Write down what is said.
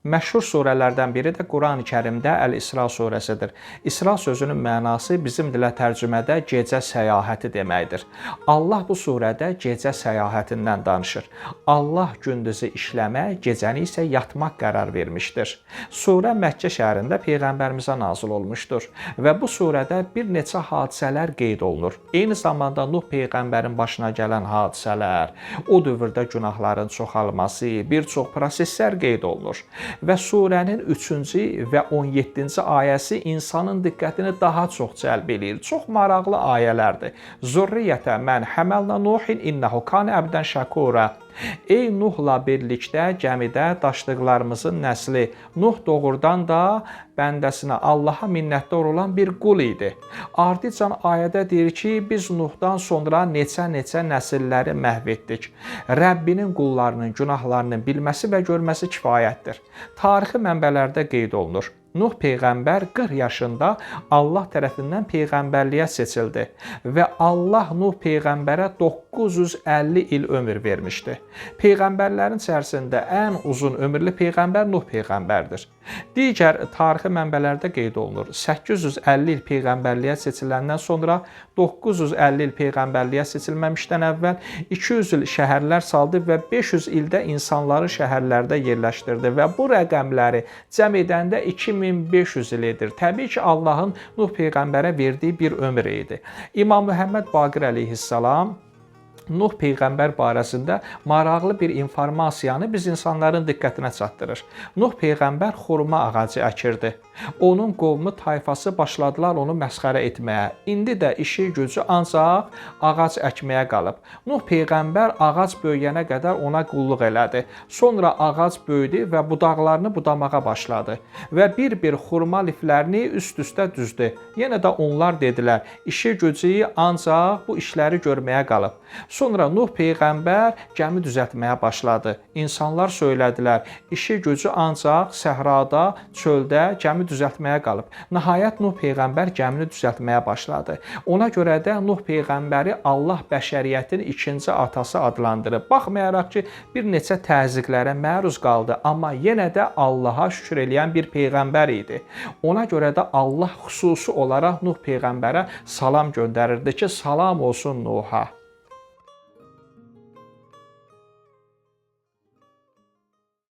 Məşhur surələrdən biri də Qurani-Kərimdə Əl-İsra surəsidir. İsra sözünün mənası bizim dilə tərcümədə gecə səyahəti deməkdir. Allah bu surədə gecə səyahətindən danışır. Allah gündüzü işləmək, gecəni isə yatmaq qərar vermişdir. Surə Məkkə şəhərində peyğəmbərimizə nazil olmuşdur və bu surədə bir neçə hadisələr qeyd olunur. Eyni zamanda Nuh peyğəmbərin başına gələn hadisələr, o dövrdə günahların çoxalması, bir çox proseslər qeyd olunur. Və surənin 3-cü və 17-ci ayəsi insanın diqqətini daha çox cəlb eləyir. Çox maraqlı ayələrdir. Zurriyyətə mən həməlna Nuhin innehu kana əbdən şəkura. Ey Nuhla birlikdə gəmidə daşıdıqlarımızın nəsli. Nuh doğrudan da bəndəsinə Allaha minnətdar olan bir qul idi. Ardıcan ayədə deyir ki, biz Nuhdan sonra neçə-neçə nəsilləri məhv etdik. Rəbbinin qullarının günahlarını bilməsi və görməsi kifayətdir. Tarixi mənbələrdə qeyd olunur. Nuh peyğəmbər 40 yaşında Allah tərəfindən peyğəmbərliyə seçildi və Allah Nuh peyğəmbərə 950 il ömür vermişdi. Peyğəmbərlərin içərisində ən uzun ömürlü peyğəmbər Nuh peyğəmbərdir. Digər tarixi mənbələrdə qeyd olunur. 850 il peyğəmbərliyə seçiləndən sonra 950 il peyğəmbərliyə seçilməmişdən əvvəl 200 il şəhərlər saldı və 500 ildə insanları şəhərlərdə yerləşdirdi və bu rəqəmləri cəm edəndə 2500 il edir. Təbii ki, Allahın Nuh peyğəmbərə verdiyi bir ömür idi. İmam Məhəmməd Baqir əleyhissalam Nuh peyğəmbər barəsində maraqlı bir informasiyanı biz insanların diqqətinə çatdırır. Nuh peyğəmbər xurma ağacı əkirdi. Onun qovmu tayfası başladılar onu məsxərə etməyə. İndi də işi gücü ancaq ağac əkməyə qalıb. Nuh peyğəmbər ağac böyüyənə qədər ona qulluq elədi. Sonra ağac böyüdü və budaqlarını budamağa başladı və bir-bir xurma liflərini üst-üstə düzdü. Yenə də onlar dedilər: "İşi gücü ancaq bu işləri görməyə qalıb." Sonra Nuh peyğəmbər gəmi düzəltməyə başladı. İnsanlar söylədilər: "İşi gücü ancaq səhrada, çöldə gəmi düzəltməyə qalıb." Nəhayət Nuh peyğəmbər gəmini düzəltməyə başladı. Ona görə də Nuh peyğəmbəri Allah bəşəriyyətin ikinci atası adlandırıb. Baxmayaraq ki, bir neçə təzyiqlərə məruz qaldı, amma yenə də Allaha şükür eləyən bir peyğəmbər idi. Ona görə də Allah xüsusi olaraq Nuh peyğəmbərə salam göndərirdi ki, salam olsun Nuha.